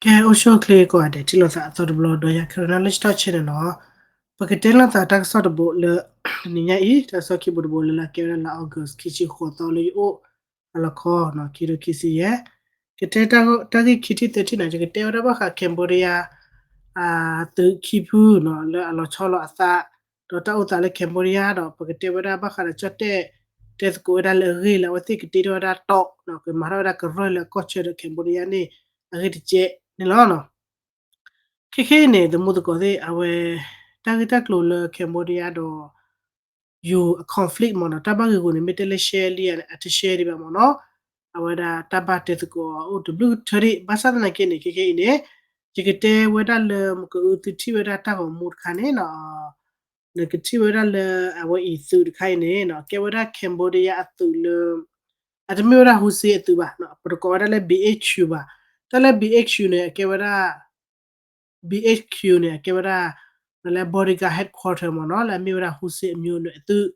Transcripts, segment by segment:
ကဲ အိၣ်ဆူၣ်အိၣ်ချ့ကိးဂၤဒဲး ထံၣ်လိာ်သးအသီတဘျီ ဒီးယၤ Karen Knowledge Talk Channel နီၤ. ပကတဲလိာ်သးတၢ်ကစီၣ်တဘိလၢ တနံၤညါအံၤ တၢ်ကစီၣ်ခံဘိတဘိလၢ လၢအကဲဝဲဒၣ်လါ August ခံဆံဃိးသီလၢယအိၣ်အလီၢ်ခီနီၤ ခံကထိခံဆံယဲၢ် ကတဲတၢ်ဂ့ၢ်ခံထံၣ်သၢထံၣ်နီၤ ယကတဲဝဲဒၣ်ဘၣ်ဃး Cambodia သုးခံဖုနီၤ လၢအလီၤဆီလိာ်အသး ဒီးတၢ်အိၣ်သးလၢ Cambodia ဒီးပကတဲဝဲဒၣ်ဘၣ်ဃးဒီးကၠီၣ်တဲၣ် တဲသကိးဝဲဒၣ်လၢအဂ့ၢ်လၢအဝဲသ့ၣ်ကတ့ထီၣ်ဝဲဒၣ်တီၣ်နီၤ ကမၤထီၣ်ဝဲဒၣ်ကရၢၢ်လၢအကီၢ်ဆၢဒီး Cambodia န့ၣ် အဂ့ၢ်တကဲန့ၣ်လီၤ. ခဲခဲအံၤန့ၣ် သမူသကိးသ့ၣ် အဝဲ တၢ်ဂ့ၢ်တၢ်ကျိၤလၢ Cambodia ဒီး ယိၤအ conflict မ့ၢ်နီၤ တၢ်ဘၣ်ဂ့ၢ်ဂီၤန့ၣ် မ့ၢ်တဲလၢ share လံဧါ အတ share ဒံးဘၣ်မ့ၢ်နီၤ အဝဲဒၣ်တၢ်ဘၣ်တဲသကိးအိၣ်တဘျုးကထၢဒံး ဘၣ်ဆၣ်သနာ်က့န့ၣ် ခဲခဲအံၤန့ၣ် ယကတဲဝဲဒၣ်လၢ မ့ၢ်ကအု သုထံၣ်ဝဲဒၣ်တၢ်ဂီၤမူတခါန့ၣ်နီၤ နကထံၣ်ဝဲဒၣ်လၢ အဝဲအံၤသုးတခါအံၤန့ၣ်နီၤ ကဲဝဲဒၣ် Cambodia အသုးလၢ အတမ့ၢ်ဝဲဒၣ် Hun Sen အသုးဘၣ် ပတကိးဝဲဒၣ်လၢ B H Q ဘၣ်. တၢ်လၢ B H Q န့ၣ် အကဲဝဲဒၣ် B H Q န့ၣ် အကဲဝဲဒၣ် လၢ bodyguard headquarter မ့ၢ်နီၤ လၢအမ့ၢ်ဝဲဒၣ် Hun Sen အမျိုးနွယ်အသုး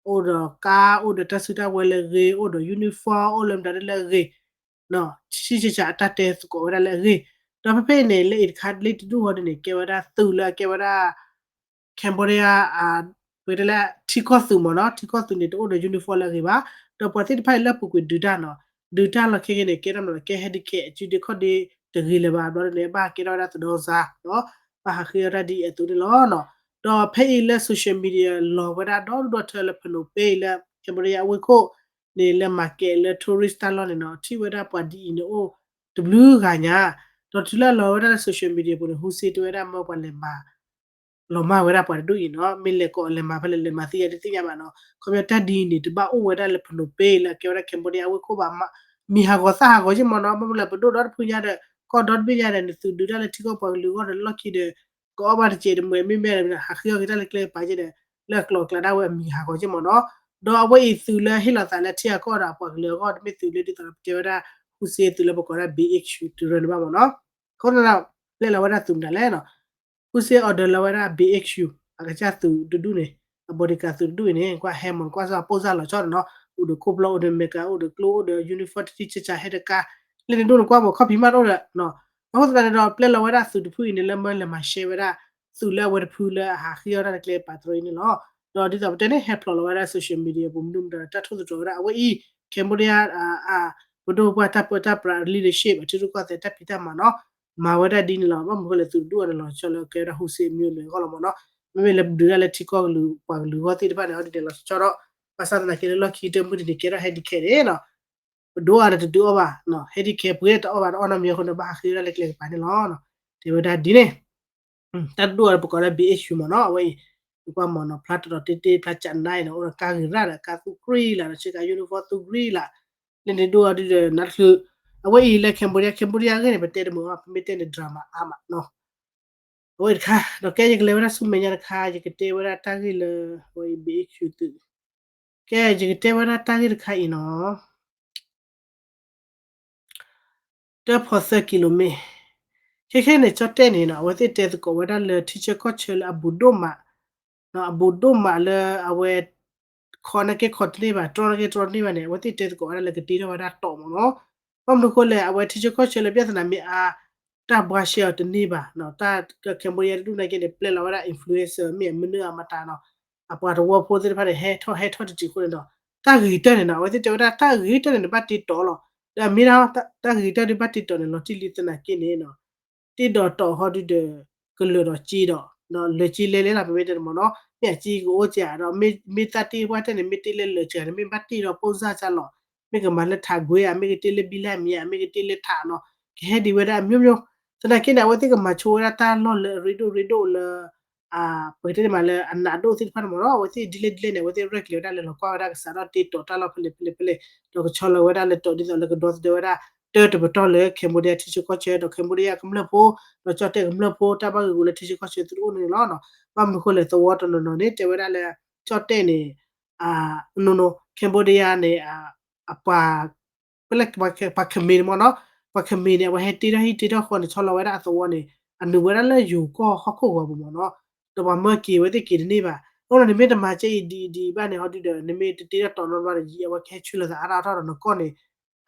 အိၣ်ဒီးကါ အိၣ်ဒီးတၢ်စုတၢ်ဝဲၤလၢအဂ့ၤ အိၣ်ဒီး uniform အိၣ်လၢမတၤဒ်လၢအဂ့ၤ ဆံဆံဆံအတၢ်တဲသကိးဝဲဒၣ်လၢအဂ့ၤ ဒီးဖဲဖဲအံၤန့ၣ် လၢအံၤတခါလံတဒူၣ်ဃီဒ်န့ၣ် ကဲဝဲဒၣ်သုးလၢအကဲဝဲဒၣ် Cambodia ပတဲလၢထံကီၢ်သုးမ့ၢ်နီၤ ထံကီၢ်သုးန့ၣ် တအိၣ်ဒီး uniform လၢအဂ့ၤဘၣ် ဒီးပှၤသ့ၣ်တဖၣ်အံၤလၢအပူၤကွံာ်ဒုးတၢ်နီၤ ဒုးတၢ်လီၤခဲခဲန့ၣ် ကဲထီၣ်မ့ၢ်ကဲ handicap အစုဒ့ခီၣ်ဒ့တဂ့ၤလၢၤဘၣ် ဘျီဒ်န့ၣ် ဘၣ်ကဲထီၣ်ဝဲဒၣ်သဒီစါ ဘၣ်ဟးဃ့အီၣ်တၢ်ဒ်အံၤအသိးန့ၣ်လီၤ. ဒီးဖဲအံၤလၢ social media လီၤဝဲဒၣ်ဒီဒူၣ်ဒီထၢလၢ Phnom Penh လၢ Cambodia အဝ့ၢ်ခိၣ်န့ၣ် လၢ market လၢ tourist တၢ်လီၢ်န့ၣ်နီၤ ထံၣ်ဝဲဒၣ်ပှၤဒ်အံၤန့ၣ်အိၣ်တဘျုးဂၤညါ ဒီးတုၤလၢအလီၤဝဲဒၣ်လၢ social media ပူၤန့ၣ် Hun Sen တဲဝဲဒၣ်မၢပှၤလဲၤမၤ လီၤမၢ်ဝဲဒၣ်ပှၤတဒူၣ်အံၤနီၤ မ့ၢ်လဲၤကိးလဲၤမၤဖဲလဲၣ်လဲၤမၤသ့ယၤတသ့ၣ်ညါဘၣ်နီၤ ခီပညီတၢ်ဒ်အံၤန့ၣ် တဘၣ်အိၣ်ဝဲဒၣ်လၢ Phnom Penh လၢအကဲဝဲဒၣ် Cambodia အဝ့ၢ်ခိၣ်ဘၣ် မံၤဟးဂီၤသၣ်ဟးဂီၤက့မ့ၢ်နီၤ ဘၣ်မနုၤလဲၣ် ပဒိၣ်ဒီတဖုညါဒီး ကီၢ်ဒီတဘ့ၣ်ညါဒီး နသုးဒုးတၢ်လၢထံကီၢ်ပှၤကလုာ်အဂီၢ်ဒီးလီၢ်ခံဒီး ကအီၣ်ဘၣ်တစဲးတမှဲၤမ့မ့ၢ်ဒီး ဟးဃ့အီၣ်က့ၤတၢ်လၢကျဲကပၤက့ဒီး လၢအကျိၤအကျဲဒၣ်ဝဲအမံၤဟးဂီၤက့မ့ၢ်နီၤ ဒီးအဝဲအံၤသုးလၢဟ့ၣ်လီၤသးလၢထံဂၤကီၢ်ဒီးအပှၤကလုာ်အဂီၢ် တမ့ၢ်သုးလၢဒ်သိးပတဲဝဲဒၣ် Hun Sen သုးလၢပကိးဒၣ် B H Q တရၢန့ၣ်ဘၣ်မ့ၢ်နီၤ အဃိသတးဒီး ပျဲလီၤဝဲဒၣ်သုးမတၤလဲၣ်နီၤ Hun Sen order လီၤဝဲဒၣ် B H Q အကစၢ်သုးတဒူၣ်န့ၣ် အ bodyguard သုးတဒူၣ်အံၤန့ၣ် ကွၢ်ဟဲမ့ၢ်နကွၢ်စ့ၢ်ပိၢ်စၢ်လီၤဆီဒီးနီၤ အိၣ်ဒီးခိၣ်ဖျီၣ် အိၣ်ဒီးမဲကၤ အိၣ်ဒီးကျိ အိၣ်ဒီး uniform တထံၣ်ဆၢဆၢဟဲတကါ လၢန့ၣ်ဒိၣ်နကွၢ်မ့ၢ်ခီၣ်ဖံးမးတအိၣ်ဒီး အဃိသတးန့ၣ်ဒီး ပျဲလီၤဝဲဒၣ်သုးတဖုအံၤန့ၣ် လၢမၢလဲၤမၤရှဲဝဲဒၣ် သုးလၢအဝဲတဖုလၢအဟးဃ့အီၣ်တၢ်လၢကျဲပာ်တရၢအံၤန့ၣ်လီၤ. ဒီးဒ်သိးပတဲန့ၣ် ဟဲဖျိးလီၤဝဲဒၣ် social media ပူၤ မနုၤမတၤဒီး တၢ်ထိၣ်သတြီၤဝဲဒၣ်အဝဲအံၤ Cambodia ပဒိၣ်ပှၢ်တၢ်ပၢတၢ်ပြး leadership အထံရူၢ်ကီၢ်သဲးတၢ်ဖံးတၢ်မၤနီၤ မၤဝဲဒၣ်ဒ်န့ၣ်လီၤ. ဘၣ်မနုၤဃိလဲၣ် သုးတဒူၣ်အီၤန့ၣ် လီၤဆီလၢကဲဝဲဒၣ် Hun Sen အမျိုးနွယ်အဂီၢ်လီၤမ့ၢ်နီၤ. မ့မ့ၢ်လၢဒုးတၢ်လၢထံကီၢ်ကလုာ်ပှၤကလုာ်အဂီၢ်သ့ၣ်တဖၣ်န့ၣ် အီၤဒ်န့ၣ်လီၤဆီဒီး ဘၣ်ဆၣ်သနာ်က့လၢလီၢ်ခံကတၢၢ်မုၢ်တနံၤကဲထီၣ် handicap န့ၣ်နီၤ ပဒိၣ်အီၤဒီးတဒုးအီၣ်ဘၣ် handicap ပှ့ၤတအီၣ်ဘၣ်ဒီးအီၣ်နီတမံၤအဃိန့ၣ် ဘၣ်ဟးဃ့ဝဲဒၣ်လၢကျဲကပၤန့ၣ်လီၤ. တဲဝဲဒၣ်ဒ်န့ၣ် တၢ်တဒူၣ်အီၤပကိးလၢ B H Q မ့ၢ်နီၤ အဝဲအံၤ နကွၢ်မ့ၢ်နီၤ ဖျါတရီၤတ့တ့ ဖျါကနါအံၤန့ၣ် အိၣ်ဒီးကါဂ့ၤရၣ်ဒီး ကါသူၣ်ကြံလၢ်ဒီး ဆ့ကၤ uniform သူၣ်ကြံလၢ် လၢန့ၣ်ဒိၣ်အီၤဒ်ဒီး နါတချုး အဝဲအံၤလၢ Cambodia Cambodia အဂ့ၢ်န့ၣ် ပတဲတမုာ်ဘၣ် ပမ့ၢ်တဲန့ၣ် drama အါမးနီၤ အဝဲတခါ ဒီးကဲယကလဲၤဝဲဒၣ်ဆူမဲာ်ညါတခါ ယကတဲဝဲဒၣ်တၢ်ဂ့ၢ်လၢ အဝဲအံၤ B H Q သုး ကဲ ယကတဲဝဲဒၣ်တၢ်ဂ့ၢ်တခါအံၤနီၤ တၢၢ်ဖီသၢကံလိမ့ၣ် ခဲခဲန့ၣ် ကၠီၣ်တဲၣ်န့ၣ်နီၤ အဝဲသ့ၣ်တဲသကိးဝဲဒၣ်လၢထံဆၢကီၢ်ဆၢလၢအဘူးဒိၣ်မး အဘူးဒိၣ်မးလၢအဝဲ ခီနာ်က့ခီတန့ၢ်ဘၣ် တြီနာ်က့တြီတန့ၢ်ဘၣ်န့ၣ် အဝဲသ့ၣ်တဲသကိးဝဲဒၣ်လၢကတ့ထီၣ်ဝဲဒၣ်တီၣ်မ့ၢ်နီၤ ဘၣ်မနုၤဃိလဲၣ် အဝဲထံဆၢကီၢ်ဆၢလၢ ပြဿနာ မ့ၢ်အါ တၢ်ဘှါရှဲအီၤတန့ၢ်ဘၣ် တၢ် Cambodia တဒူၣ်နာ်က့န့ၣ် ပျဲလီၤဝဲဒၣ် influencer မ့ၢ်အမနုၤအမတၤနီၤ အပှၤသဝီဖိသ့ၣ်တဖၣ်န့ၣ် ဟဲထီၣ်ဟဲထီၣ်တစဲးအဃိန့ၣ်ဒီး တၢ်ဂ့ၤတၢၢ်န့ၣ်နီၤ အဝဲသ့ၣ်တဲဝဲဒၣ်တၢ်ဂ့ၤတၢၢ်န့ၣ် နဘၣ်တ့တီၣ်လီၤ ဒီးအမ့ၢ်ဒၣ် တၢ်ဂ့ၤတၢၢ်ဒ်ဘၣ်တ့တီၣ်န့ၣ် လီၤတံၢ်လံသနာ်က့န့ၣ်နီၤ တ့ဒီးတီၣ်ဟီဒုဒီး ကလၢာ်ဒီးစ့ဒီး လၢာ်စ့လဲလဲလီၤ ပမ့ၢ်တဲန့ၣ်မ့ၢ်နီၤ မ့ၢ်အစ့ကအိၣ်စ့ၢ်ဒီး မ့ၢ်သးတ့ပှၢ်တဲန့ၣ် မ့ၢ်တ့လၢလၢာ်စ့န့ၣ် မ့ၢ်ဘၣ်တ့ဒီးပိၢ်စၢ်စၢ်လီၤ မ့ၢ်ကမၤလၢထးကွ့ဧါ မ့ၢ်ကတ့လၢဘံလၢမံၤဧါ မ့ၢ်ကတ့လၢထးနီၤ ကဟဲဒံးဝဲဒၣ်အမျိုးမျိုး သနာ်က့န့ၣ် အဝဲသ့ၣ်ကမၤဆိဝဲဒၣ်တၢ်လီၢ်လၢအရ့ဒိၣ်ရ့ဒိၣ်လၢ ပကတဲန့ၣ်မးလၢအနးဒိၣ်သ့ၣ်တဖၣ်န့ၣ်မ့ၢ်နီၤ အဝဲသ့ၣ်ဒ်လဲၣ်ဒ်လဲၣ်န့ၣ် အဝဲသ့ၣ်ရဲၣ်ကျဲၤဝဲဒၣ်လၢလီၤကွၢ်ဝဲဒၣ်ကစးထီၣ်တ့တီၣ်တၢ်လီၢ်ဖဲလဲၣ်ဖဲလဲၣ်ဖဲလဲၣ် ဒီးကဆီလီၤဝဲဒၣ်လၢတီၣ်ဒ်သိးလၢကဒီသဒၢဝဲဒၣ် တၢတပတီၢ်လၢ Cambodia ထံဆၢကီၢ်ဆၢဒီး Cambodia ကမျၢၢ်ဖိ ဒီးကၠီၣ်တဲၣ်ကမျၢၢ်ဖိ တၢ်ဘၣ်ဂ့ၢ်ဂူာ်လၢထံဆၢကီၢ်ဆၢသုတအိၣ်န့ၣ်လီၤ. ဘၣ်မနုၤဃိလဲၣ် သဝီတနီၤနီၤန့ၣ် တဲဝဲဒၣ်လၢ ကၠီၣ်တဲၣ်န့ၣ် နီၤနီၤ Cambodia န့ၣ် အပှၤ ပှၤခမ့ၢ်န့ၣ်မ့ၢ်နီၤ ပှၤခမ့ၢ်န့ၣ် အဝဲဟဲတ့ထီၣ်ဟံၣ်တ့ထီၣ်ဃီန့ၣ် ဆီလီၤဝဲဒၣ်အသဝီန့ၣ် အနုာ်ဝဲဒၣ်လၢယိၤကီၢ်ဟီၣ်ခိၣ်ဂီၤပူၤမ့ၢ်နီၤ ဒီးပှၤမၢက့ၤအဝဲသ့ၣ်က့ၤတန့ၢ်ဘၣ် အဃိန့ၣ် နမ့ၢ်တမၤကဲအံၤဒ်အံၤဒ်အံၤဘၣ်န့ၣ် ဟီဒုဒီး နမ့ၢ်တတ့ထီၣ်တီၣ်နီတဘျီဒီး ယံာ်အဝဲကဟဲဆှၢလိာ်သးအါထီၣ်အါထီၣ်ဒီးနကီၢ်န့ၣ်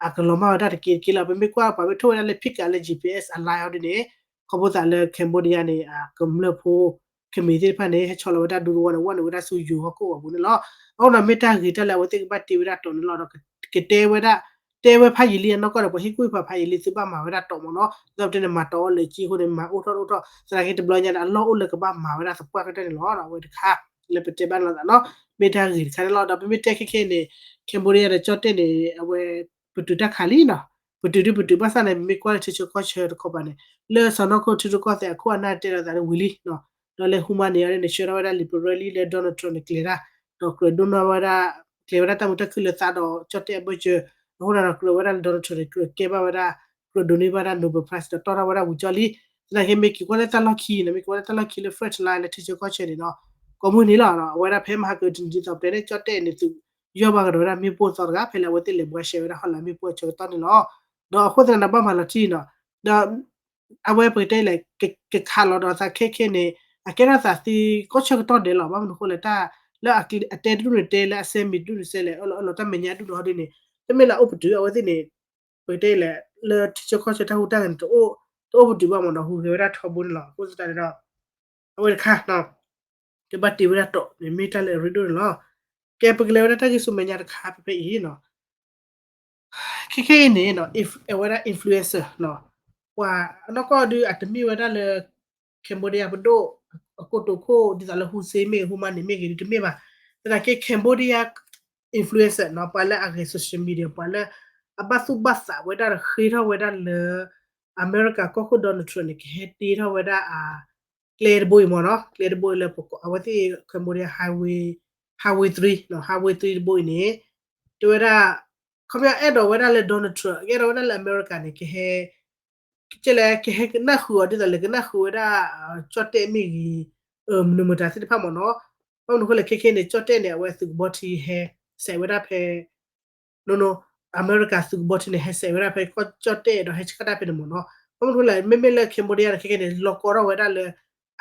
အကလီၤမၢ်ဝဲဒၣ်တက့ၢ်တက့ၢ်လီၤ. ပမ့ၢ်ကွၢ်ပှၤမ့ၢ်ထိၣ်ဝဲဒၣ်လၢ pick လၢ G P S အ line အီၤဒ်န့ၣ် ခီဖျိသးလၢ Cambodia န့ၣ် အကမျၢၢ်ဖိ ခမ့ၢ်သ့ၣ်တဖၣ်န့ၣ် ဟဲဆီလီၤဝဲဒၣ်ဒူသဝီန့ၣ် ဝဲန့ၣ်ဝဲဒၣ်ဆူယိၤဟီၣ်ခိၣ်အပူၤန့ၣ်လီၤ. အဃိဒီးမ့ၢ်တၢ်ဂ့ၤတၢ်လၢအဝဲသ့ၣ်ကဘၣ်တ့ဝဲဒၣ်တီၢ်န့ၣ်လီၤ. ဒီးကတဲဝဲဒၣ် တဲဝဲဖးယံာ်လံအနီၢ်ကီၢ်ဒီး ပှၤဟ့ၣ်ကူၣ်ဖးဖးယံာ်လံ သုဘၣ်မၤဝဲဒၣ်တီၢ်မ့ၢ်နီၤ. ဒီးပတဲန့ၣ်မၤတီၢ်အီၤလၢကံအဃိန့ၣ် မၤအိၣ်ထီၣ်အိၣ်ထီၣ် သနာ်က့တဘျီညါန့ၣ် အလီၢ်အိၣ်လၢကဘၣ်မၤဝဲဒၣ်သပှၢ်ကတၢၢ်န့ၣ်လီၤ. အဝဲတခါ လၢပတဲဘၣ်လိာ်သးနီၤ မ့ၢ်တၢ်ဂ့ၤတခါန့ၣ်လီၤ. ဒီးပမ့ၢ်တဲခဲခဲအံၤန့ၣ် Cambodia ဒီးကၠီၣ်တဲၣ်န့ၣ် အဝဲ ပတုာ်တၢ်ခးလံနီၤ. ပတုာ်ဒ်ပတုာ်ဘၣ်ဆၣ်န့ၣ် မ့ၢ်ကွၢ်လၢထံဆၢကီၢ်ဆၢတခီပၤန့ၣ် လၢစီၢ်နီၤခိၣ်ထံရူၢ်ကီၢ်သဲးအခိၣ်အနၢ်တဲလိာ်သးလၢဝံၤလံနီၤ. ဒီးလၢဟူမါန့ၣ်အီၤန့ၣ် ဆှၢထီၣ်ဝဲဒၣ်လံာ်ပရၢလံလၢ Donald Trump န့ၣ် ကျဲၤတၢ် ဒီးကြၢးဒိးန့ၢ်ဝဲဒၣ် ကျဲၤဝဲဒၣ်တၢ်မုာ်တၢ်ခုၣ်လၢသးဒီးကၠီၣ်တဲၣ်အဘၢၣ်စၢၤ အဃိန့ၣ်ဒီးကြၢးဝဲဒၣ်လၢ Donald Trump န့ၣ် ကြၢးကဲဘၣ်ဝဲဒၣ် ကြၢးဒိးန့ၢ်ဘၣ်ဒၣ် Nobel Prize ဒီးတီၢ်ထီၣ်ဝဲဒၣ်ဝံၤကၠီလံ. သနာ်က့မ့ၢ်က့ၤကွၢ်လၢတၢ်လီၢ်ခံန့ၣ် မ့ၢ်က့ၤကွၢ်လၢတၢ်လီၢ်ခံလၢ front line လၢထံဆၢကီၢ်ဆၢန့ၣ်ဒီး ကိးမုၢ်နံၤလီၤ. အဝဲဒၣ်ဖဲမဟါကတနံၤဒ်သိးပတဲန့ၣ် ကၠီၣ်တဲၣ်န့ၣ် သုးယီၢ်ဘၣ်ကဒီးဝဲဒၣ်မ့ၣ်ပိၢ်သီတဂၤ ဖဲလၢအဝဲသ့ၣ်လဲၤဘှါရှဲဝဲဒၣ်ဟီၣ်လာ်မ့ၣ်ပိၢ်အဆၢကတီၢ်န့ၣ်လီၤ. ဒီးအဃိသတးန့ၣ် ဘၣ်မၤလီၤတံၢ်နီၤ ဒီး အဝဲပကတဲလဲၣ် ကခးလီၤဒီးသးခဲခဲန့ၣ် အကဲထီၣ်သးသ့ကီၢ်ဆၢကတီၢ်ဒဲးလီၤ. ဘၣ်မနုၤအဃိလဲၣ် တၢ်လၢအတဲတဒူၣ်န့ၣ်တဲ လၢအစဲမံၤတဒူၣ်န့ၣ်စဲလဲၣ် အၢၣ်လီၤအၢၣ်လီၤတၢ်မဲာ်ညါဒူၣ်န့ၣ်ဟီဒ်န့ၣ် တမ့ၢ်လၢအအိၣ်ပတုာ်အဝဲသ့ၣ်န့ၣ် ပကတဲလဲၣ် လၢထံဆၢကီၢ်ဆၢတၢ်ဟူးတၢ်ဂဲၤန့ၣ် တအိၣ်ပတုာ်ဘၣ်မ့ၢ်နီၤ ဟူးဂဲၤဝဲဒၣ်ထီဘိန့ၣ်လီၤ. အဃိသတးန့ၣ်ဒီး အဝဲတခါ ကဘၣ်တ့ဝဲဒၣ်တီၢ်န့ၣ် မ့ၢ်တၢ်လၢအရ့ဒိၣ်န့ၣ်လီၤ. ကဲပကလဲၤဝဲဒၣ်တၢ်ဂ့ၢ်ဆူမဲာ်ညါတခါဖဲဖဲအံၤနီၤ ခဲခဲအံၤန့ၣ် အဝဲဒၣ် influencer နီၤ ပှၤအနီၢ်ကီၢ်ဒုးအတမ့ၢ်ဝဲဒၣ်လၢ Cambodia ပဒိၣ် အကိတိာ်ခိၣ် ဒ်သိးလၢ Hun Sen မ့ၢ်ဂ့ၤ Hun Manet မ့ၢ်ဂ့ၤ ဒုးတမ့ၢ်ဘၣ်. သနာ်က့ Cambodia influencer နီၤ ပှၤလၢအဂဲၤ social media ပှၤလၢ အဘၣ်သူၣ်ဘၣ်သးဝဲဒၣ်ဒီးဃ့ထီၣ်ဝဲဒၣ်လၢ အမဲရကၤကီၢ်ခိၣ် Donald Trump န့ၣ် ကဟဲတ့ထီၣ်ဝဲဒၣ်အ ကျဲတဘိအံၤမ့ၢ်နီၤ ကျဲတဘိအံၤလၢပကိး အဝဲသ့ၣ် Cambodia highway highway three နီၤ highway three တဘိအံၤန့ၣ် တဲဝဲဒၣ် ခီပညီအဲၣ်ဒိးဝဲဒၣ်လၢ Donald Trump အဲၣ်ဒိးဝဲဒၣ်လၢအမဲရကၤန့ၣ် ကဟဲ ကဲလဲၣ် ကဟဲကနၣ်ဃုာ်အီၤဒ်သိးလၢကနၣ်ဃုာ်ဝဲဒၣ် ကၠီၣ်တဲၣ်မ့ၢ်ဂ့ၤ မနုၤမတၤသ့ၣ်တဖၣ်မ့ၢ်နီၤ. ဘၣ်မနုၤအဃိလဲၣ် ခဲခဲန့ၣ် ကၠီၣ်တဲၣ်န့ၣ် အဝဲသုးကဘီထံဟဲစဲးဝဲဒၣ်ဖဲ နီၤ အမဲရကၤသုးကဘီထံန့ၣ် ဟဲစဲးဝဲဒၣ်ဖဲကီၢ်ကၠီၣ်တဲၣ်ဒီးဟဲဆှၣ်တၢ်ဖဲန့ၣ်မ့ၢ်နီၤ. ဘၣ်မနုၤအဃိလဲၣ် မ့မ့ၢ်လၢ Cambodia န့ၣ် ခဲခဲန့ၣ် လီၤကီထီၣ်ဝဲဒၣ်လၢ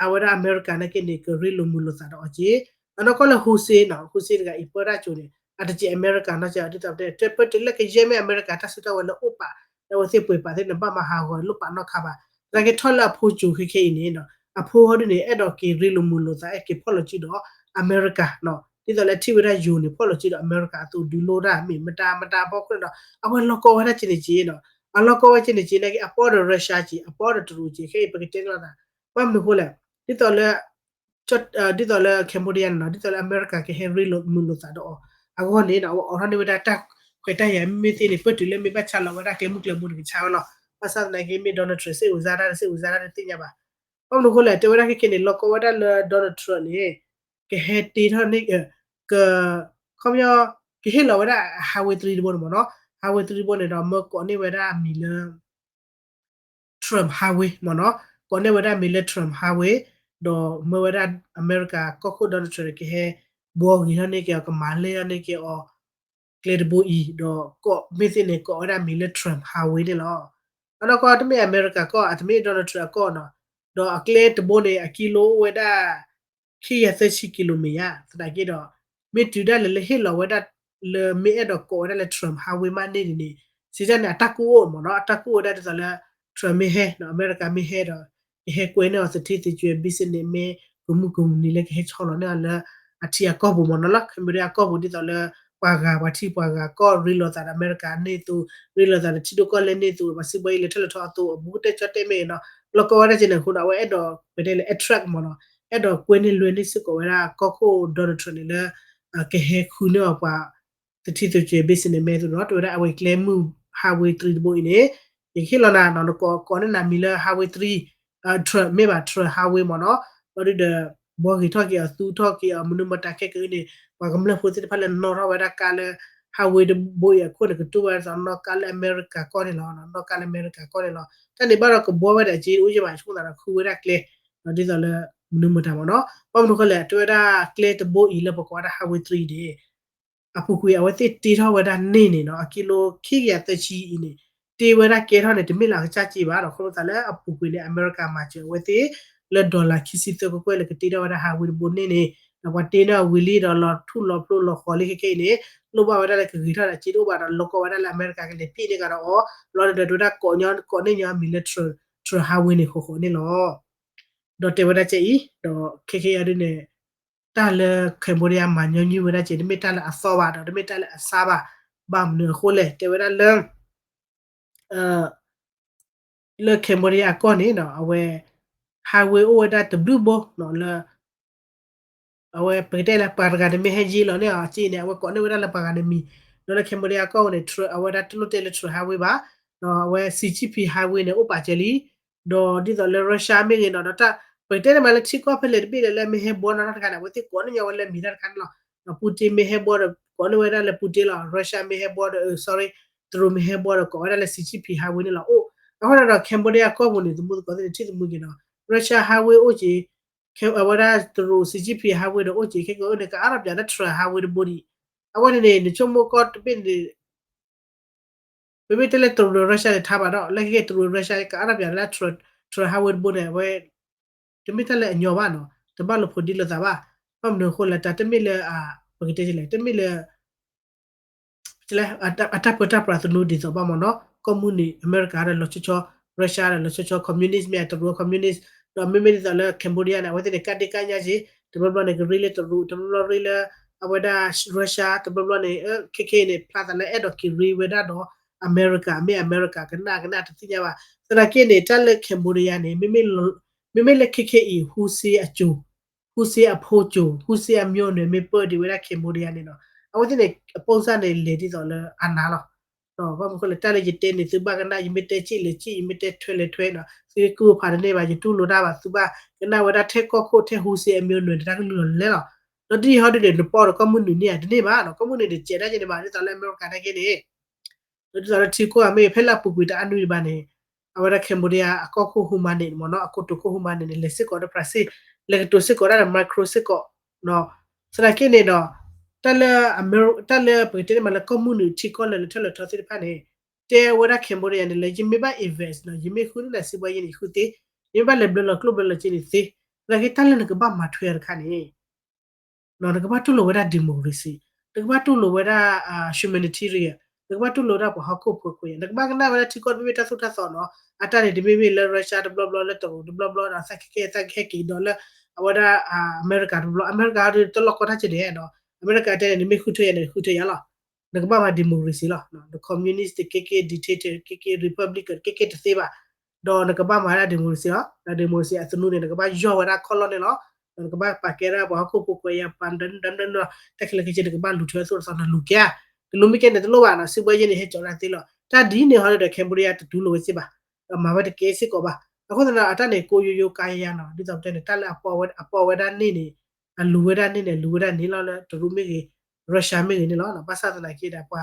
အဝဲဒၣ်အမဲရကၤနာ်က့န့ၣ် ကရ့လိာ်မုာ်လိာ်သးဒီးအီၤက့ အနီၢ်ကီၢ်လၢ Hun Sen နီၤ Hun Sen တဂၤအံၤ ပၢတၢ်ကၠိန့ၣ် အတကဲအမဲရကၤနီၢ်ကီၢ် ဒ်သိးပတဲ ပတလၢကယဲၢ်မ့ၢ်အမဲရကၤတၢ်စုတၢ်ဝဲၤလၢအိၣ်ပာ် လၢအဝဲသ့ၣ်ပှဲၤပာ်သ့ၣ်န့ၣ် ဘၣ်မၤဟးဂီၤလိၣ်ပာ်နီတခါဘၣ်. သနာ်က့ထီၣ်လၢအဖိကၠိခဲခဲအံၤန့ၣ် အဖိဟီဒ်န့ၣ် အဲၣ်ဒိးက့ၤရ့လိာ်မုာ်လိာ်သး အဲၣ်က့ၤဖီၣ်လီၤစုဒီးအမဲရကၤနီၤ ဒ်သိးလၢထံၣ်ဝဲဒၣ်ယိၤန့ၣ် ဖီၣ်လီၤစုဒီးအမဲရကၤအသိးဒုးလိတၢ်မ့ၢ်မတၤမတၤအဖီခိၣ်န့ၣ်ဒီး အဝဲလီၤကီဝဲဒၣ်က့န့ၣ်က့နီၤ အလီၤကီဝဲက့န့ၣ်က့ နာ်က့အပီဒီး Russia က့ အပီဒီးတရူးက့ ခဲအံၤပကတဲန့ၣ်လီၤသး ဘၣ်မနုၤအဃိလဲၣ် ဒ်သိးလၢ ဒ်သိးလၢ Cambodia န့ၣ်နီၤ ဒ်သိးလၢအမဲရကၤကဟဲရ့လိာ်မုာ်လိာ်သးဒီးအီၤ အဂီၢ်န့ၣ်နီၤ အဝဲအိးထီၣ်န့ၢ်ဝဲဒၣ်တၢ်ခွဲးတၢ်ယာ်မ့ၢ်သ့န့ၣ် ပၢၢ်တုၤလၢမ့ၢ်ဘၣ်ဆါလီၤဝဲဒၣ်ကျဲမုၢ်ကျဲဘိန့ၣ်ကဆါဝဲလီၤ. ဘၣ်ဆၣ်သနာ်က့မ့ၢ် Donald Trump စ့ၣ်ဧိၤစါတၢ် စ့ၣ်ဧိၤစါတၢ်တသ့ၣ်ညါဘၣ်. ဘၣ်မနုၤအဃိလဲၣ် တဲဝဲဒၣ်ခဲခဲန့ၣ် လီၤကီဝဲဒၣ်လၢ Donald Trump န့ၣ် ကဟဲတ့ထီၣ်န့ၣ် က ခီပညီ ကဟ့ၣ်လီၤဝဲဒၣ် highway three တဘိန့ၣ်မ့ၢ်နီၤ highway three တဘိန့ၣ်ဒီး မၢကိးန့ၢ်ဝဲဒၣ်အမံၤလၢ Trump Highway မ့ၢ်နီၤ ကိးန့ၢ်ဝဲဒၣ်မံၤလၢ Trump Highway ဒီးမၢဝဲဒၣ်အမဲရကၤကီၢ်ခိၣ် Donald Trump န့ၣ် ကဟဲဘှီဂ့ၤထီၣ်န့ၢ်က့ၤအီၤ ကမၤလဲၢ်ထီၣ်န့ၢ်က့ၤအီၤ ကျဲတဘိအံၤ ဒီးကိးမ့ၢ်သ့ၣ်န့ၣ် ကိးဝဲဒၣ်မံၤလၢ Trump Highway န့ၣ်လီၤ. အနီၢ်ကီၢ်တမ့ၢ်အမဲရကၤကီၢ် အတမ့ၢ် Donald Trump အကီၢ်နီၤ ဒီးအကျဲတဘိန့ၣ် အကံလိအိၣ်ဝဲဒၣ် ခံကယၤသၢဆံကံလိမ့ၢ်ဧါ သနာ်က့ဒီး မ့ၢ်တုၤဒၣ်လဲာ်လၢဟ့ၣ်လီၤဝဲဒၣ်လၢမ့ၢ်အဲၣ်ဒိးကိးဝဲဒၣ်လၢ Trump Highway မးန့ၣ်န့ၣ် စံးတၢ်န့ၣ် အတၢ်ကူၣ်အိၣ်မ့ၢ်နီၤ အတၢ်ကူၣ်အိၣ်ဝဲဒၣ်ဒ်သိးလၢ Trump မ့ၢ်ဟဲနီၤ အမဲရကၤမ့ၢ်ဟဲဒီး ကဟဲကွဲန့ၢ်အီၤသထ့သကွဲၤ business မ့ၢ်ကမူၣ်ကမူၣ်နံၤလၢကဟဲဆီလီၤန့ၢ်အီၤလၢ အထံအကီၢ်ပူၤမ့ၢ်နီၤလၢ Cambodia အကီၢ်ပူၤဒ်သိးလၢ ပှၤဂၤပှၤထံပှၤဂၤကီၢ် ရ့လိာ်သးဒီးအမဲရကၤန့ၢ်အသိး ရ့လိာ်သးဒီးထံဒိၣ်ကီၢ်လဲၢ်န့ၢ်အသိး ပှၤစုဘီအံၤလဲၤထီၣ်လဲၤထီအသိး အဘူးကတၢၢ်ကၠီၣ်တဲၣ်မ့ၢ်နီၤ လီၤကီဝဲဒၣ်က့န့ၣ်အဃိဒီး အဝဲအဲၣ်ဒိး ပတဲလၢ attract မ့ၢ်နီၤ အဲၣ်ဒိးကွဲန့ၢ်လွဲန့ၢ်စ့ၢ်ကီးဝဲဒၣ်ကီၢ်ခိၣ် Donald Trump န့ၣ်လၢ ကဟဲဃုန့ၢ်အီၤပှၤ သထ့သကွဲၤ business မ့ၢ်အသိးနီၤ တဲဝဲဒၣ်အဝဲကျဲမုၢ် highway three တဘိအံၤန့ၣ် ယကဟ့ၣ်လီၤနၤနီၤ နကိးကိးန့ၢ်နၤမံၤလၢ highway three Trump မ့ၢ်ဘၣ် Trump highway မ့ၢ်နီၤ ဘျီဒုဒီး ဘှီဂ့ၤထီၣ်က့ၤအီၤ သူထီၣ်က့ၤအီၤ မနုၤမတၤခဲကနံၣ်န့ၣ် ပှၤကမျၢၢ်ဖိသ့ၣ်တဖၣ်လၢနီၣ်ထီၣ်ဝဲဒၣ်ကါလၢ highway တဘိအံၤအခိၣ်န့ၣ် ကတိၢ်ဝဲဒၣ်နီၣ်ကါလၢအမဲရကၤကီၢ်န့ၣ်လီၤ နီၣ်ကါလၢအမဲရကၤကီၢ်န့ၣ်လီၤ တၢ်န့ၣ်ဘၣ်ဒီးကဘှီဝဲဒၣ်က့ အိၣ်ယဲၢ်ဘၣ်ဆိကမိၣ်သးဒီးဃုဝဲဒၣ်ကျဲ ဒ်သိးလၢ မနုၤမတၤမ့ၢ်နီၤ ဘၣ်မနုၤဃိလဲၣ် တဲဝဲဒၣ်ကျဲတဘိအံၤလၢပကိးဝဲဒၣ် highway three န့ၣ် အပူၤကွံာ်အဝဲသ့ၣ်တ့ထီၣ်ဝဲဒၣ်န့ၢ်န့ၣ်နီၤ အကံလိခံကယၤသၢဆံအံၤန့ၣ် တ့ဝဲဒၣ်ကဲထီၣ်န့ၣ် တမ့ၢ်လၢအကစၢ်က့ဘၣ်ဒီး ခီဖျိသးလၢအပူၤကွံာ်န့ၣ် အမဲရကၤမၤစၢၤအဝဲသ့ၣ် လၢ dollar ခံဆံသၢကကွဲၢ်လၢကတ့ထီၣ်ဝဲဒၣ် highway တဘိန့ၣ်န့ၣ် ဒီးပှၤတ့န့ၢ်အီၤဝံၤလံဒီးလီၤထူလီၤဖျိလီၤဃီၤလံခဲခဲအံၤန့ၣ် လိၣ်ဘၣ်ဝဲဒၣ်လၢကဂ့ၤထီၣ်ဒီးစ့တအိၣ်ဘၣ်ဒီး လိၣ်ကီဝဲဒၣ်လၢအမဲရကၤကလဲၤဖံးန့ၢ်ကဒီးအီၤ လီၤဒီးဒိးဝဲဒၣ်ကိးန့ၢ်ညီအမံၤလၢ Trump highway န့ၣ်ဃီဃီန့ၣ်လီၤ. ဒီးတဲဝဲဒၣ်ကဲအံၤ ဒီးခဲခဲအံၤဒ်န့ၣ် တၢ်လၢ Cambodia မၤညီနုၢ်ဝဲဒၣ်ကဲ တမ့ၢ်တၢ်လၢအသီဘၣ်ဒီး တမ့ၢ်တၢ်လၢအဆါဘၣ် ဘၣ်မနုၤအဃိလဲၣ် တဲဝဲဒၣ်လၢ လၢ Cambodia အကီၢ်န့ၣ်ဒီး အဝဲ highway အိၣ်ဝဲဒၣ်တဘျုးဘိလၢ အဝဲပကတဲလၢပှၤတဂၤန့ၣ်မ့ၢ်ဟဲယ့လီၤန့ၢ်အီၤက့န့ၣ် အဝဲကိးန့ၢ်ဝဲဒၣ်လၢပှၤဂၤန့ၣ်မံၤ ဒီးလၢ Cambodia အကီၢ်န့ၣ် အဝဲဒၣ်တလိၣ်တဲလၢ Trump highway ဘၣ် ဒီးအဝဲ Xi Jinping highway န့ၣ် အိၣ်ပာ်စၢၤလံ ဒီးဒ်သိးလၢ Russia မ့ၢ်ဂ့ၤဒီး ဒီးတၢ် ပကတဲန့ၣ်မးလၢထံကီၢ်ဖဲလဲၣ်တဘ့ၣ်လဲၣ်လၢမ့ၢ်ဟဲဘှီနီၢ်တၢ်တခါန့ၣ် အဝဲသ့ၣ်ကိးန့ၢ်ညီဝဲလၢမံၤတၢ်တခါန့ၣ်လီၤ. ဒီး Putin မ့ၢ်ဟဲဘှီဒီး ကိးန့ၢ်ဝဲဒၣ်လၢ Putin လီၤ Russia မ့ၢ်ဟဲဘှီဒီး sorry တရူးမ့ၢ်ဟဲဘှီဒီး ကိးဝဲဒၣ်လၢ Xi Jinping highway န့ၣ်လီၤ. အိၣ် အဃိဒီး Cambodia အကီၢ်ပူၤန့ၣ် သမူသကိးသ့ၣ်န့ၣ် ထံၣ်သမူက့ၤဒီး Russia highway အိၣ်က့ အဝဲဒၣ်တရူး Xi Jinping highway ဒီးအိၣ်က့ ခဲကအိၣ်န့ၣ် ကအါထီၣ်ပၠးလၢ Trump highway တဘိဒံး အဝဲန့ၣ်န့ၣ် နဆိကမိၣ်ကီၢ်တဘ့ၣ်န့ၣ် မ့မ့ၢ်တဲလၢတရူးဒီး Russia န့ၣ်ထါဘၣ်ဒီး လၢခဲကဲတရူး Russia ကအါထီၣ်ပၠးလၢ Trump highway တဘိန့ၣ် အဝဲ တမ့ၢ်တၢ်လၢအညီဘၣ်နီၤ တဘၣ်လိာ်ဖိးဒံလိာ်သးဘၣ်. ဘၣ်မနုၤအဃိလဲၣ် တၢ်တမ့ၢ်လၢ ပကတဲလဲၣ် တမ့ၢ်လၢ အတၢ်ပၢတၢ်ပြးသနူဒ်သိးဘၣ်မ့ၢ်နီၤ ကီၢ်မုၢ်နုာ် အမဲရကၤဒီးလီၤဆီဆီ Russia ဒီးလီၤဆီဆီ communist မ့ၢ်တရူး communist ဒီးမ့မ့ၢ်ဒ်သိးလၢ Cambodia န့ၣ် အဝဲသ့ၣ်န့ၣ် ကးဒ့ကးညါက့ တဘျီဘျီန့ၣ် ကရ့လၢတရူး တဘျီဘျီရ့လၢ အဝဲဒၣ် Russia တဘျီဘျီန့ၣ် ခဲခဲအံၤန့ၣ် ဖျါသးလၢအဲၣ်ဒိးက့ၤရ့ဝဲဒၣ်ဒီး အမဲရကၤ မ့ၢ်အမဲရကၤကနၣ်ကနၣ်တသ့ၣ်ညါဘၣ်. သနာ်က့န့ၣ် တၢ်လၢ Cambodia န့ၣ် မ့မ့ၢ်လၢခဲခဲအံၤ ဟူစ့အစိၤ ဟူစ့အဖိစိၤ ဟူစ့အမျိုးနွယ် မ့ၢ်ပၢဒံးဝဲဒၣ် Cambodia န့ၣ်နီၤ အဝဲသ့ၣ်န့ၣ် အပိၢ်စၢ်န့ၣ် လဲၤဒ်သိးလၢအနါလီၤ. ဘၣ်မနုၤအဃိလဲၣ် တၢ်လၢယတဲန့ၣ် သုဘၣ်ကနၣ် ယမ့ၢ်တဲစံၣ်လဲၤစံၣ် ယမ့ၢ်တဲထွဲလဲၤထွဲနီၤ သုကကုၢ်ဖးတန့ၢ်ဘၣ် ယတူၢ်လိာ်တၢ်ဘၣ် သုဘၣ်ကနၣ်ဝဲဒၣ်ထဲကီၢ်ခိၣ်ထဲဟူစ့အမျိုးနွယ်န့ၣ် တၢ်ကလုၢ်လီၤလဲလီၤ. ဒီးဒ်အံၤဟီဒ်န့ၣ် နပီၢ်ဒီးကီၢ်မုၢ်နုာ်န့ၣ်ဧါ တန့ၢ်ဘၣ်နီၤ ကီၢ်မုၢ်နုာ်န့ၣ် စဲးဒၣ်က့န့ၣ်ဘၣ် ဒ်သိးလၢအမဲရကၤနာ်က့န့ၣ် ဒီးဒ်သိးလၢထံကီၢ်အမ့ၢ်ဖဲလၢအပူၤကွံာ်တၢ်အါနွံတဘၣ်န့ၣ် အဝဲဒၣ် Cambodia အကီၢ်ခိၣ်ဟူမၤန့ၣ်မ့ၢ်နီၤ အကိတိာ်ခိၣ်ဟူမၤန့ၣ်န့ၣ် လဲၤစ့ၢ်ကီးဒီး Brazil လဲၤကတိၤစ့ၢ်ကီးဒၣ်ဒီး Macron စ့ၢ်ကီး သနာ်က့န့ၣ်ဒီး တၢ်လၢ တၢ်လၢပကတဲန့ၣ်မးလၢကီၢ်မုၢ်နုာ်ထံကီၢ်လၢာ်လၢထၢၣ်လၢာ်ထီသ့ၣ်တဖၣ်န့ၣ် တဲဝဲဒၣ် Cambodia န့ၣ်လၢ ယမ့ၢ်ဘၣ် invest နီၤ ယမ့ၢ်ဃုန့ၢ်နၤစံးဘှါယဲန့ၣ် ယဃုသ့, ယမ့ၢ်ဘၣ်လဲၤဘျၢလီၤကျိၣ်ဘျၢလီၤစ့န့ၣ်သ့, သနာ်က့တၢ်လၢနကဘၣ်မၤထွဲအီၤတခါန့ၣ် နကဘၣ်တူၢ်လိာ်ဝဲဒၣ် democracy, နကဘၣ်တူၢ်လိာ်ဝဲဒၣ် humanitarian, နကဘၣ်တူၢ်လိာ်ဝဲဒၣ်ပှၤဟီၣ်ခိၣ်ဖိခွဲးယာ်, နကဘၣ်ကနၣ်ဝဲဒၣ်ထံကီၢ်တဘ့ၣ်ဘ့ၣ်တၢ်သိၣ်တၢ်သီနီၤ, အတၢ်န့ၣ်တမ့မ့ၢ်လၢ Russia တဘျီဘျီ လၢတရူးတဘျီဘျီဒီး သးခဲကဲသးကဟဲက့ၤဒီးလၢ အဝဲဒၣ် အမဲရကၤတဘျီ, အမဲရကၤဟီဒ်တလီၢ်ကီတၢ်ကဲန့ၣ်ဒီး အမဲရကၤတဲန့ၣ် နမ့ၢ်ဃုထၢယၤန့ၣ် ဃုထၢယၤလီၤ. နကဘၣ်မၤ democracy လီၤ. န communist တကဲကဲ dictator တကဲကဲ republican တကဲကဲတသ့ဘၣ်. ဒီးနကဘၣ်မၤဒၣ် democracy လီၤ. ဒီး democracy အသနူန့ၣ် နကဘၣ်ယီၢ်ဝဲဒၣ်ခီၣ်လီၢ်န့ၣ်လီၤ. ဒီးနကဘၣ်ပာ်ကဲဒၣ်ပှၤဟီၣ်ခိၣ်ဖိခွဲးယာ် ပှၤဒၢဒၢဒၢ တၢ်ခဲလၢာ်ခဲဆ့ နကဘၣ်လူၤထွဲအသိးတသီ နလူၤကဲဧါ. ကလူၤမ့ၢ်ကဲန့ၣ်တလိၣ်ဘၣ်နီၤ, စံးဘှါယဲန့ၣ် ဟဲကၠီၤဒၣ်သ့လီၤ. တၢ်ဒ်န့ၣ်ဟီဒီး Cambodia တတူၢ်လိာ်ဝဲစ့ၢ်ဘၣ်, ဒီးမၤဝဲတကဲစ့ၢ်ကီးဘၣ်. အဃိသတးဒီး အတၢ်န့ၣ် ကိယိယိကါယါနီၤ, ဒ်သိးပတဲန့ၣ် တၢ်လၢအပီၢ်ဝဲဒၣ်န့ၣ်န့ၣ် အလူၤဝဲဒၣ်န့ၣ်န့ၣ် လူၤဝဲဒၣ်န့ၣ်လီၤ လၢတရူးမ့ၢ်ဂ့ၤ Russia မ့ၢ်ဂ့ၤန့ၣ်လီၤ. ဘၣ်ဆၣ်သနာ်က့ဒီး ပှ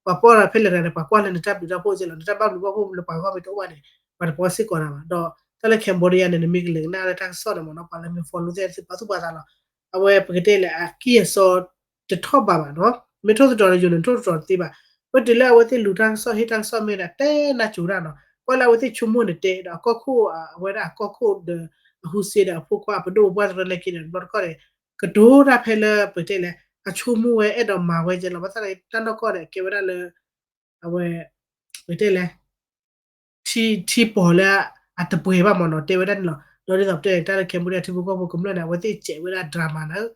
ၤပီၢ်ဒီးဖဲလဲၣ်တဂၤန့ၣ် ပှၤကွၢ်လၢနတၢ်ဘျုးတၢ်ဖှိၣ်စ့ၢ်လီၤ, နတၢ်ဘၣ်ဘျုးဘၣ်ဖှိၣ်လၢပှၤဂီၢ်မ့ၢ်တအိၣ်ဘၣ်န့ၣ် ပှၤတပီၢ်စ့ၢ်ကီးနၤဘၣ်. ဒီးတၢ်လၢ Cambodia န့ၣ် နမ့ၢ်ကလဲၤကနၣ်လၢတၢ်ကစီၣ်န့ၣ်မ့ၢ်နီၤ, ပှၤလၢမ့ၢ် follow သ့ၣ်သုပာ်သူၣ်ပာ်သးလီၤ. အဝဲပကတဲလဲၣ် အကံၢ်အစီတထီၣ်ဘးဘၣ်နီၤ, မ့ၢ်ထိၣ်သတြီၤဒီးယိာ်န့ၣ် ထိၣ်သတြီၤတသ့ဘၣ်. ပတုၤလၢအဝဲသ့ၣ်လူၤတၢ်ကစီၣ်ဟ့ၣ်တၢ်ကစီၣ်မ့ၢ်ဒီး တဲနၢ်စိၤတၢ်နီၤ, ကွၢ်လၢအဝဲသ့ၣ်ဆိကမိၣ်န့ၣ်တဲ ဒီးအကီၢ်ခိၣ် အဝဲဒၣ်အကီၢ်ခိၣ်ဒီး အဟူစ့ဒီးအဖိခွါအပဒိၣ်အပှၢ်သရၣ်လဲၣ်က့န့ၣ် တဘျီတခီၣ်န့ၣ် ကတိၤတၢ်ဖဲလၢပတဲလဲၣ် အဆိကမိၣ်ဝဲအဲၣ်ဒိးမၤဝဲကဲလီၤ. ဘၣ်ဆၣ်န့ၣ် တၢ်နီၢ်ကီၢ်န့ၣ် ကဲဝဲဒၣ်လၢ အဝဲ ပတဲလဲၣ် ထံ ထံပီၤလၢအတပှဲၤဘၣ်မ့ၢ်နီၤ တဲဝဲဒၣ်န့ၣ်လီၤ. ဒီးဒ်သိးပတဲန့ၣ် တၢ်လၢ Cambodia ထံဖိကီၢ်ဖိကမျၢၢ်န့ၣ် အဝဲသ့ၣ်စဲးဝဲဒၣ် drama န့ၣ်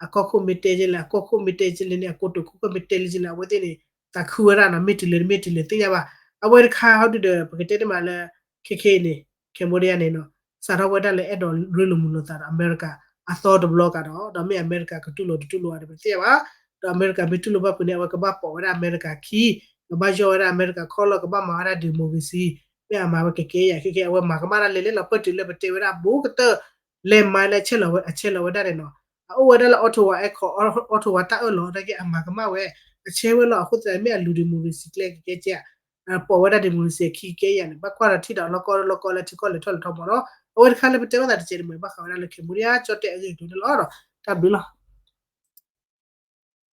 အကီၢ်ခိၣ်မ့ၢ်တဲကဲလဲၣ် အကီၢ်ခိၣ်မ့ၢ်တဲကဲလဲၣ်န့ၣ် အကိတိာ်ခိၣ်ခိၣ်မ့ၢ်တဲလံကဲလဲၣ် အဝဲသ့ၣ်န့ၣ် သးခုဝဲဒၣ်နီၤ မ့ၢ်တုၤလၢမ့ၢ်တုၤလၢသ့ၣ်ညါဘၣ်. အဝဲတခါဟီဒုဒီး ပကတဲန့ၣ်မးလၢ ခဲခဲအံၤန့ၣ် Cambodia န့ၣ်နီၤ စးထီၣ်ဝဲဒၣ်လၢအဲၣ်ဒိးရ့လိာ်မုာ်လိာ်သးဒီးအမဲရကၤ အသီတဘျီကဒီး ဒီးမ့ၢ်အမဲရကၤကတူၢ်လိာ်တတူၢ်လိာ်ဘၣ်ဒီးပသ့ၣ်ညါဘၣ်. ဒီးအမဲရကၤမ့ၢ်တူၢ်လိာ်ဘၣ်ဖုးန့ၣ် အဝဲကဘၣ်ပိာ်ဝဲဒၣ်အမဲရကၤခံ ကဘၣ်ယီၢ်ဝဲဒၣ်အမဲရကၤခီလီၢ် ကဘၣ်မၤဝဲဒၣ် democracy မ့ၢ်အမၤဝဲကကဲယၤ ခဲခဲအဝဲမၤကမၣ်တၢ်လဲၤလဲၤလီၤ ပတုၤလၢပတဲဝဲဒၣ်ဘူးကတၢၢ် လဲၤမၤလၢအဆဲးလီၤဝဲ အဆဲးလီၤဝဲဒၣ်န့ၣ်နီၤ အအိၣ်ဝဲဒၣ်လၢ Ottawa အဲၣ်ခီ Ottawa တၢ်အၢၣ်လီၤ တၢ်က့အမၤကမၣ်ဝဲ အဆဲးဝဲလီၤ အဃိသတးမ့ၢ်အလူၤ democracy ကျဲကကဲကဲ ပိာ်ဝဲဒၣ် democracy အခံကကဲယၤန့ၣ် ဘၣ်ကွၢ်ဒီးထံၣ်ဒီးလီၢ်ကီၢ်လီၢ်ကီၢ်လၢထံကီၢ် လဲၤထီၣ်လဲၤထီမ့ၢ်နီၤ အဝဲတခါလၢပတဲဘၣ်သးတစဲးတမှဲၤ ဘၣ်ဃးဝဲဒၣ်လၢ Cambodia ကၠီၣ်တဲၣ်အဂ့ၢ်အကျိၤန့ၣ်လီၤ. တၢ်ဘျုးလီၤ.